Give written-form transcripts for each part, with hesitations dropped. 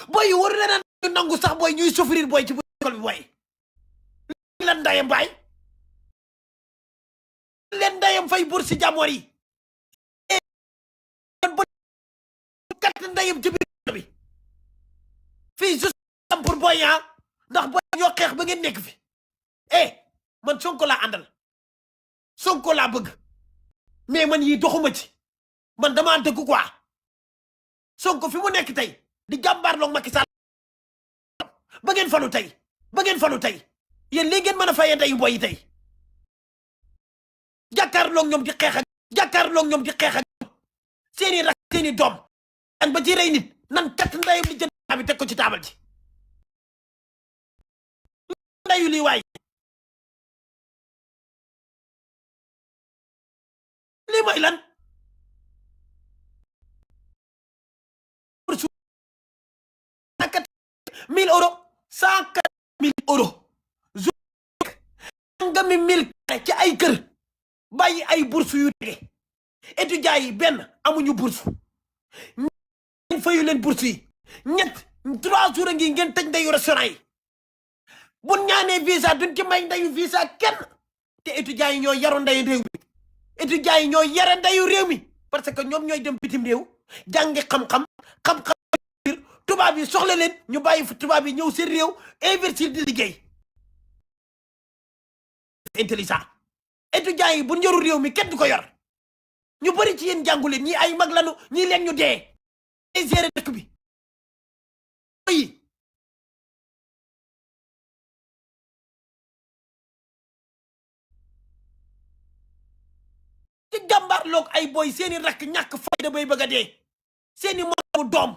boy war leen a nangu sax boy ñuy souffrir boy ci bu école bi boy lan ndayam baay leen ndayam fay bourse si jàmmoor yi kat ndayam ci biir bi fii juste pour boy ndax boy ñoo xeex ba ngeen nekk fi man Sonko laa àndal Sonko laa bëgg mais man yi doxuma ci man dama dëgg quoi Sonko fi mu nekk tey di jàmbaarloog Macky Sall ba ngeen falu tey yéen lii ngeen mën a fayee ndeyu boy yi tey jàkkaarloog ñoom di xeex ak seeni rak seeni doom an ba ci rey nit nan kat ndayam li jënd bi teg ko ci taabal ji ndayu lii waay lii mooy lan bourse 104 000 euros 104 000 euros ngami 1000 ci ay kër bàyyi ay bourse yu tege étudiants yi benn amuñu bourse ngeen fayu leen bourse yi ñett 3 jours a ngi ngeen tëj ndeyu restaurant yi bu ñaanee visa duñ ci may ndeyu visa kenn te étudiants yi ñoo yaru ndeyu réew mi étudiants yi ñoo yare ndeyu réew mi parce que ñoom ñooy dem bitim réew jàngi xam-xam tubaab yi soxla leen ñu bàyyi fi tubaab yi ñëw seen réew investir di liggéey intelligent étudiants yi bu ñoru réew mi kenn du ko yor ñu bari ci yéen jàngu leen ñii ay mag lanu ñii leen ñu dee ay gérer dëkk bi yi ci jàmbaarloog ay boy seeni rakk ñàkk fayda bay bëgg a dee seeni moomu doom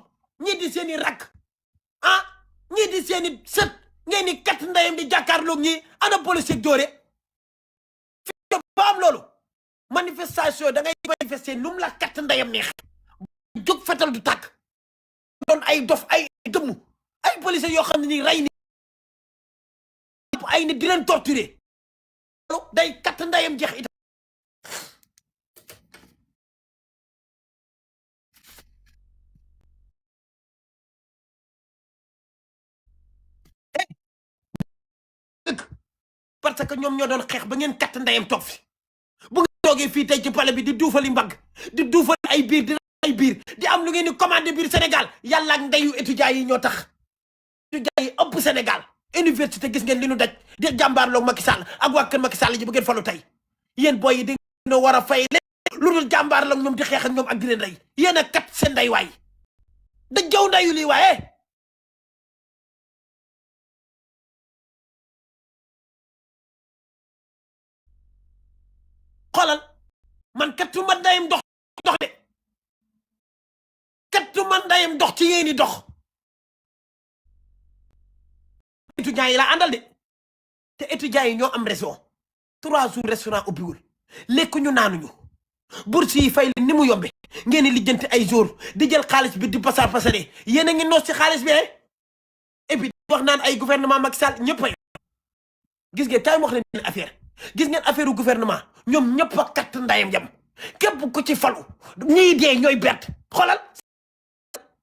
ñii di seeni rakk ñii di seeni sët ngeen ni kat ndayam di jàkkaarloog ñi ana police ak doore fi ba am loolu manifestation da ngay manifester num la kat ndayam neex jóg fetal du tàkk doon ay dof ay dëmm ay police yoo xam ne ni rey ni ay nit di leen torturer loolu day kat ndayam jeex itam parce que ñoom ñoo doon xeex ba ngeen katt ndeyam toog fi bu ngeen toogee fii tey ci palais bi di duufali mbagg di duufali ay biir di am lu ngeen di commandé biir Sénégal yàlla ak ndeyu étudiants yi ñoo tax étudiants yi ëpp Sénégal université gis ngeen li nu daj di jàmbaarloog Macky Sall ak waa kër Macky Sall ji bu ngeen falu tey yéen boy yi di ngeen war a fay leen lu dul jàmbaarloog ñoom di xeex ak ñoom ak di leen rey yéen a kat seen ndey waay da jaw ndeyu lii waaye xoolal man kattuma ndayam dox de kattuma ndayam dox ci yéeni dox étudiants yi laa àndal de te étudiants yi ñoo am raison 3 jours restaurant ubbiwul lekk ñu naanuñu bourse yi fay leen ni mu yombe ngeen di lijjanti ay jours di jël xaalis bi di pasar-pasaree yéen a ngi noos ci xaalis bi et puis wax naan ay gouvernement Macky Sall ñëpp a gis ngeen kaay wax leen affaire gis ngeen affaire gouvernement ñoom ñëpp a katt ndayam jam képp ku ci falu ñii dee ñooy bett xoolal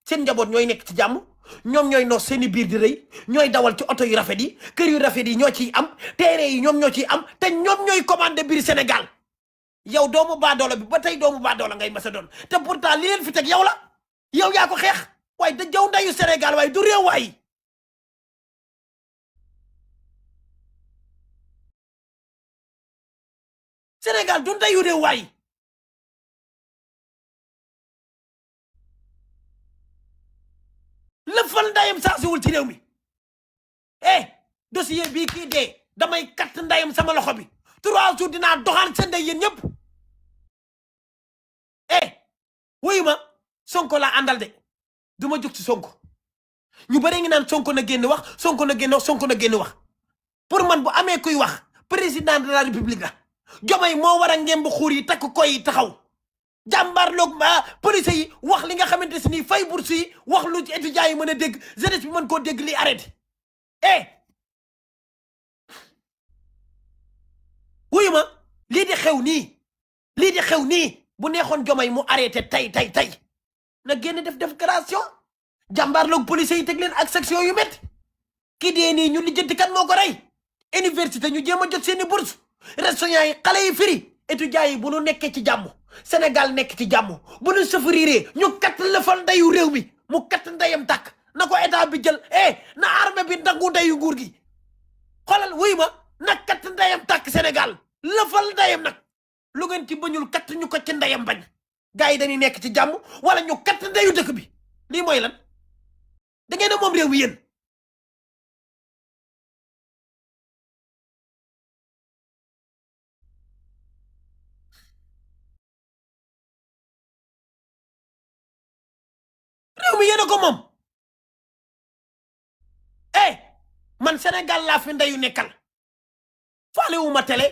seen njaboot ñooy nekk ci jàmm ñoom ñooy noos seeni biir di rëy ñooy dawal ci oto yu rafet yi kër yu rafet yi ñoo ciy am terrain yi ñoom ñoo ciy am te ñoom ñooy commandé biir Sénégal yow doomu baadoola bi ba tey doomu baadoola ngay masa doon te pourtant li leen fi teg yow la yow yaa ko xeex waaye da jaw ndayu Sénégal waaye du réew waay Sénégal du ndayu réew waay lëfal ndayam saasiwul ci réew mi dossier bii kii dee damay katt ndayam sama loxo bi 3 jours dinaa doxaan sa ndey yéen ñëpp wuyu ma Sonko laa àndal de du ma jóg ci Sonko ñu bëri ngi naan Sonko na génn wax Sonko na génn wax Sonko na génn wax pour man bu amee kuy wax président de la république la Diomaye moo war a ngemb xuur yi takk koy yi taxaw jàmbaarloog police yi wax li nga xamante si nii fay bourse yi wax lu ci étudiants yi mën a dégg jeunesse bi mën koo dégg li arrêté wuyu ma lii di xew nii bu neexoon Diomaye mu arrêté tey na génn def déclaration jàmbaarloog police yi teg leen ak section yu métti ki dee nii ñu lijjanti kan moo ko rey université ñu jéem a jot seeni bourse restaurant yi xale yi firi étudiants yi bu nu nekkee ci jàmm Sénégal nekk ci jàmm bu nu souffriree ñu kat lëfal ndeyu réew mi mu kat ndeyam tàkk na ko état bi jël na armée bi nangu ndeyu nguur gi xoolal wuy ma nag kat ndeyam tàkk Sénégal lëfal ndeyam nag lu ngeen ci bañul kat ñu ko ci ndeyam bañ gars yi dañuy nekk ci jàmm wala ñu kat ndeyu dëkk bi lii mooy lan da ngeen a moom réew mi yéen réew mi yéen a ko moom man Sénégal laa fi ndeyu nekkal faale wu ma télé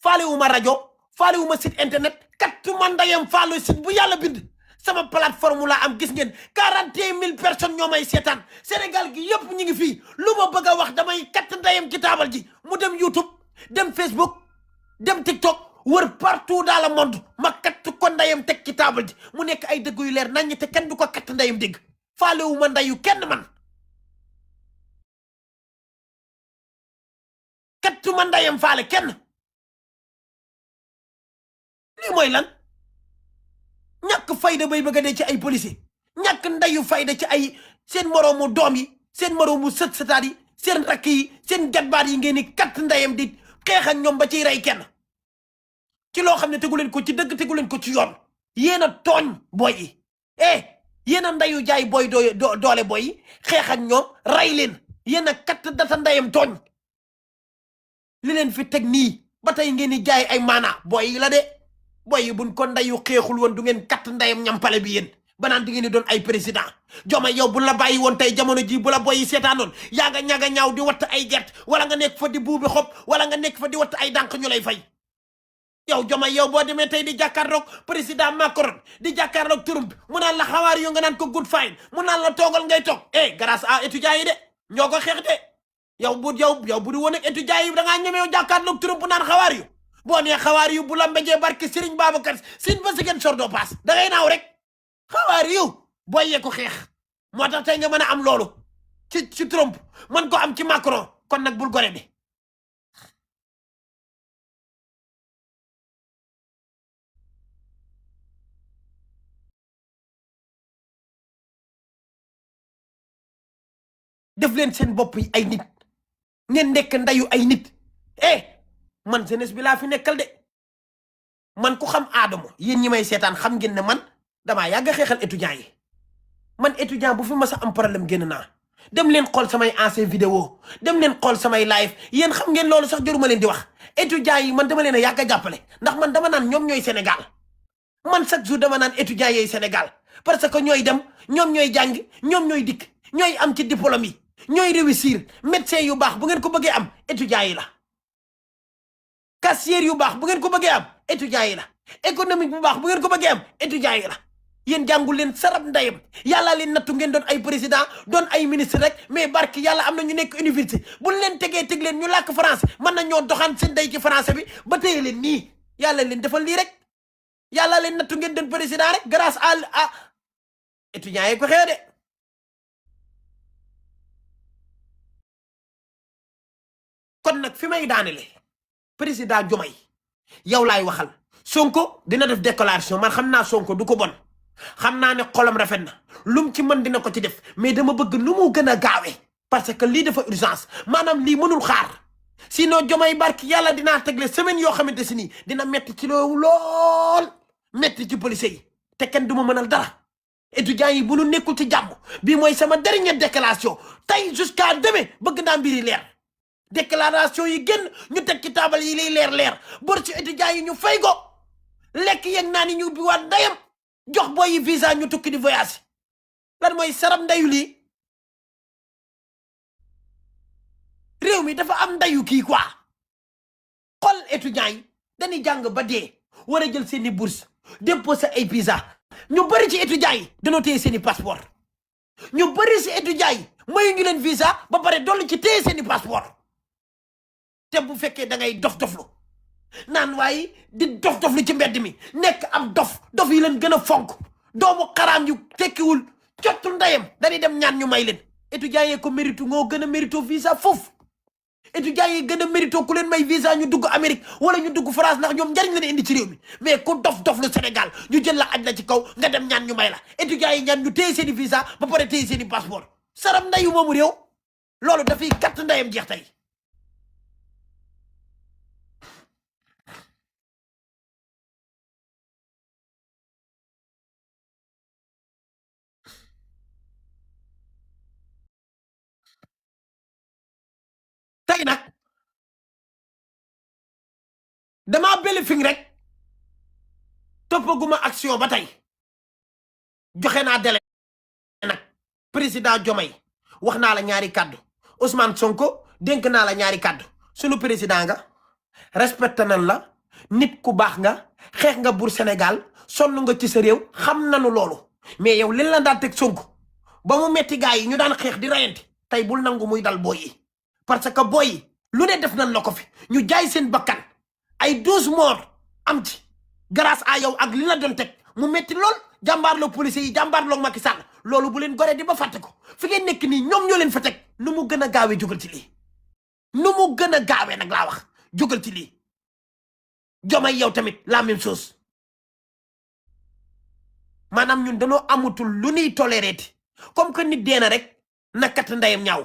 faale wu ma rajo faale wu ma site internet kattu ma ndeyam faale site bu yàlla bind sama plateforme laa am gis ngeen 41 000 personnes ñoo may seetaan Sénégal gi yëpp ñu ngi fii lu ma bëgg a wax damay katt ndeyam ci taabal ji mu dem YouTube dem Facebook dem TikTok wër partout dans le monde ma katt ko ndeyam teg ci taabal ji mu nekk ay dëgg yu leer naññ te kenn du ko katt ndeyam dégg faale wu ma ndeyu kenn man kattu ma ndeyam faale kenn lii mooy lan ñàkk fayda bay bëgg a dee ci ay policier ñàkk ndeyu fayda ci ay seen moroomu doom yi seen moroomu sët-sëtaat yi seen rakk yi seen gatbaat yi ngeen ni katt ndeyam di xeex ak ñoom ba ciy rey kenn ci loo xam ne tegu leen ko ci dëgg tegu leen ko ci yoon yéen a tooñ boy yi yéen a ndeyu jaay boy doole boy yi xeex ak ñoom rey leen yéen a katt data ndeyam tooñ li leen fi teg nii ba tey ngeen di jaay ay maana boy yi la de boy yi buñ ko ndeyu xeexul woon du ngeen katt ndeyam ñampale bi yéen ba naan di ngeen di doon ay président Diomaye yow bu la bàyyi woon tey jamono ji bu la boy yi seetaanoon yaa nga ñaga ñaaw di watt ay gert wala nga nekk fa di buubi xob wala nga nekk fa di watt ay dànq ñu lay fay yow Diomaye yow boo demee tey di jàkkaarloog président Macron di jàkkaarloog Trump mu naan la xawaar yo nga naan ko good fine mu naan la toogal ngay toog grâce à étudiants yi de ñoo ko xeex de yow bu di woon ak étudiants yi da ngaa ñemee jàkkaarloog Trump naan xawaar yu boo nee xawaar yu bu la mbéjee barke Serigne Babacar sin ba sigen sordo paas da ngay naaw rek xawaar yu booy yee ko xeex moo tax tey nga mën a am loolu ci Trump mën ko am ci Macron kon nag bul gore de def leen seen bopp yi ay nit ngeen nekk ndeyu ay nit man jeunesse bi laa fi nekkal de man ku xam aadama yéen ñi may seetaan xam ngeen ne man damaa yàgg a xeexal étudiants yi man étudiant bu fi mas a am problème génn naa dem leen xool samay ancien vidéo dem leen xool samay live yéen xam ngeen loolu sax jaruma leen di wax étudiants yi man dama leen a yàgg a jàppale ndax man dama naan ñoom ñooy Sénégal man chaque jour dama naan étudiants yooyu Sénégal parce que ñooy dem ñoom ñooy jàng ñoom ñooy dikk ñooy am ci diplôme yi ñooy réussir médecin yu baax bu ngeen ko bëggee am étudiants yi la caissier yu baax bu ngeen ko bëggee am étudiants yi la économique bu baax bu ngeen ko bëggee am étudiants yi la yéen jàngul leen sarab ndeyam yàllaa leen nattu ngeen doon ay président doon ay ministre rek mais barki yàlla am na ñu nekk université buñ leen teg leen ñu làkk français mën na ñoo doxaan seen day ci français bi ba téye leen nii yàlla leen defal lii rek yàllaa leen nattu ngeen doon président rek grâce à étudiants yi ko xew de kon nag fi may daanele président Diomaye yow laay waxal Sonko dina def déclaration man xam naa Sonko du ko bon xam naa ne xolam rafet na lum ci mën dina ko ci def mais dama bëgg nu mu gën a gaawee parce que lii dafa urgence maanaam lii mënul xaar sinon Diomaye barki yàlla dinaa tegle semaine yoo xamante si nii dina metti ci lool metti ci policiers yi te kenn du ma mënal dara étudiants yi bu nu nekkul ci jàmm bii mooy sama dernière déclaration tey jusqu'à demain bëgg naa mbiri leer déclaration yi génn ñu teg ci taabal yi liy leer bor ci étudiants yi ñu fay ko lekk yeeg naa ni ñu bi waat ndeyam jox booy yi visa ñu tukki di voyage lan mooy sarab ndeyu lii réew mi dafa am ndeyu kii quoi xool étudiants yi dañuy jàng ba dee war a jël seeni bourse déposer ay visa ñu bëri ci étudiants yi dañoo téye seeni passeport ñu bëri ci étudiants yi mayu ñu leen visa ba pare dolli ci téye seeni passeport te bu fekkee da ngay dof-doflu naan waaye di dof-doflu ci mbedd mi nekk am dof yi leen gën a fonk doomu xaraam yu tekkiwul cottu ndayam dañuy dem ñaan ñu may leen étudiants yi ko mérite ngoo gën a mérito visa foofu étudiants yi gën a mérito ku leen may visa ñu dugg Amérique wala ñu dugg France ndax ñoom njariñ la indi ci réew mi mais ku dof lu Sénégal ñu jël la aj la ci kaw nga dem ñaan ñu may la étudiants yi ñaan ñu téye seen i visa ba pare téye seen i passeport saram ndayu moomu réew loolu dafay katt ndayam jeex tey tey nag damaa bële fi rek toppaguma action ba tey joxe naa délai nag président Diomaye wax naa la ñaari kàddu Ousmane Sonko dénk naa la ñaari kàddu sunu président nga respecté nañ la nit ku baax nga xeex nga buur Sénégal sonn nga ci sa réew xam nañu loolu mais yow li la daan teg Sonko ba mu metti gaa yi ñu daan xeex di rayante tey bul nangu muy dal booy yi parce que booy yi lu ne def nañ la ko fi ñu jaay seen bakkan ay 12 morts am ci grâce à yow ak li la doon teg mu metti lool jàmbaarloo policiers yi jàmbaarloo Macky Sall loolu bu leen gore di ba fàtte ko fi ngeen nekk nii ñoom ñoo leen fa teg nu mu gën a gaawee jógal ci lii nu mu gën a gaawee nag laa wax jógal ci lii Diomaye yow tamit la même chose maanaam ñun dañoo amatul lu ñuy toléreeti comme que nit dee na rek nakat ndayam ñaaw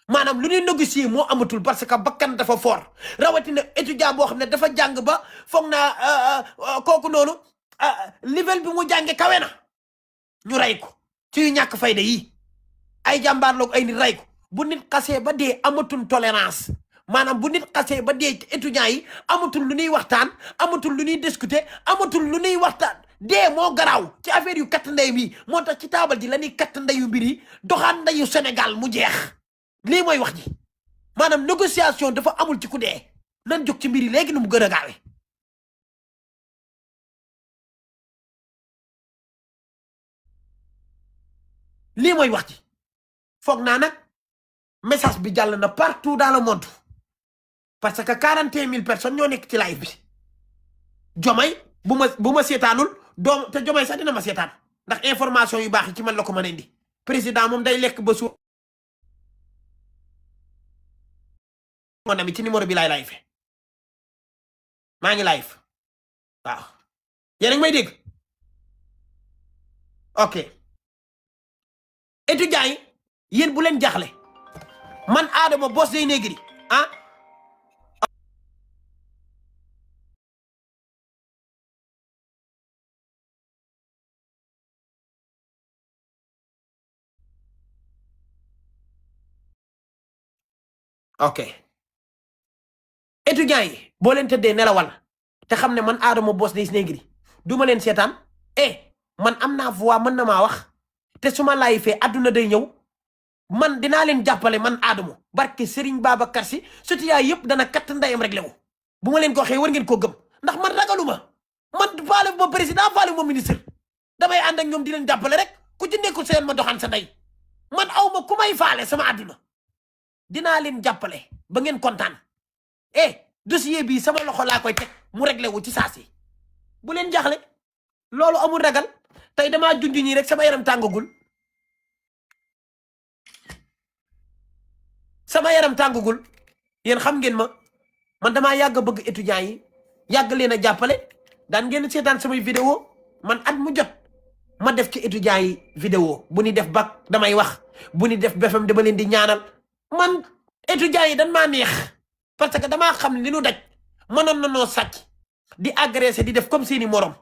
maanaam lu ñuy négocier moo amatul parce que bakkan dafa fort rawatina étudiant boo xam ne dafa jàng ba foog naa kooku noonu level bi mu jànge kawe na ñu rey ko ci yu ñàkk fayda yi ay jàmbaarloog ay nit rey ko bu nit xasee ba dee amatul tolérance maanaam bu nit xasee ba dee étudiants yi amatul lu ñuy waxtaan amatul lu ñuy discuter amatul lu ñuy waxtaan dee moo garaaw ci affaire yu katt ndey bi moo tax ci taabal ji la ñuy katt ndeyu mbir yi doxaan ndeyu Sénégal mu jeex lii mooy wax ji maanaam négociation dafa amul ci ku dee nan jóg ci mbir yi léegi nu mu gën a gaawee lii mooy wax ji foog naa nag message bi jàll na partout dans le monde parce que 41 000 personnes ñoo nekk ci live bi Diomaye bu ma seetaanul doom te Diomaye sax dina ma seetaan ndax information yu baax yi ci man la ko mën a indi président moom day lekk ba suur mon ami ci numéro bi laay live maa ngi live waaw yéen a ngi may dégg ok étudiants yi yéen bu leen jaaxle man Adama Boss Dey Negri ah ok étudiants yi boo leen tëddee nelawal te xam ne man Adama Boss Dey Negri du ma leen seetaan man am naa voix mën na maa wax te su ma laay fee adduna day ñëw man dinaa leen jàppale man Adamo barke Serigne Babacar Sy surtout yaay yëpp dana katt ndayam rek lewu bu ma leen ko waxee war ngeen koo gëm ndax man ragaluma man faale ma président faale ma ministre damay ànd ak ñoom di leen jàppale rek ku ci nekkul seen ma doxaan sa ndey man aw ma ku may faale sama àdduna dinaa leen jàppale ba ngeen kontaan dossier bii sama loxo laa koy teg mu réglé wu ci saasi bu leen jaaxle loolu amul ragal tey damaa junj ñii rek sama yaram tàngagul yéen xam ngeen ma man damaa yàgg a bëgg étudiants yi yàgg leen a jàppale daan ngeen seetaan samay vidéo man at mu jot ma def ci étudiants yi vidéo bu ni def bac damay wax bu ni def BFEM dama leen di ñaanal man étudiants yi dañ maa neex parce que damaa xam li nu daj mënoon na noo sàcc di agressé di def comme seeni morom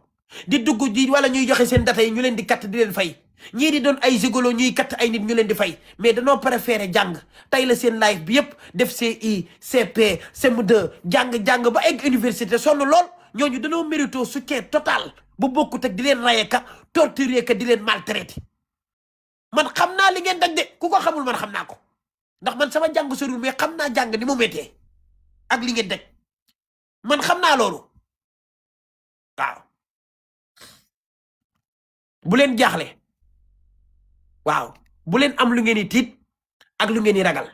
di dugg di wala ñuy joxe seen data yi ñu leen di katt di leen fay ñii di doon ay gigolo ñuy katt ay nit ñu leen di fay mais danoo préféré jàng tey la seen live bi yëpp def CI CP CM2 jàng ba egg université sonn lool ñooñu danoo mérito soutien total bu bokkut ak di leen raye ka torturer ka di leen maltraité man xam naa li ngeen daj de ku ko xamul man xam naa ko ndax man sama jàng soriwul mais xam naa jàng ni mu méttee ak li ngeen daj man xam naa loolu waaw bu leen jaaxle waaw bu leen am lu ngeen di tiit ak lu ngeen di ragal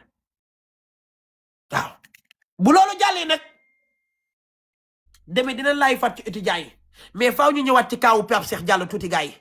waaw bu loolu jàllee nag demee dina laay fat ci étudiants yi mais faaw ñu ñëwaat ci kaawu Pape Cheikh Diallo tuuti gars yi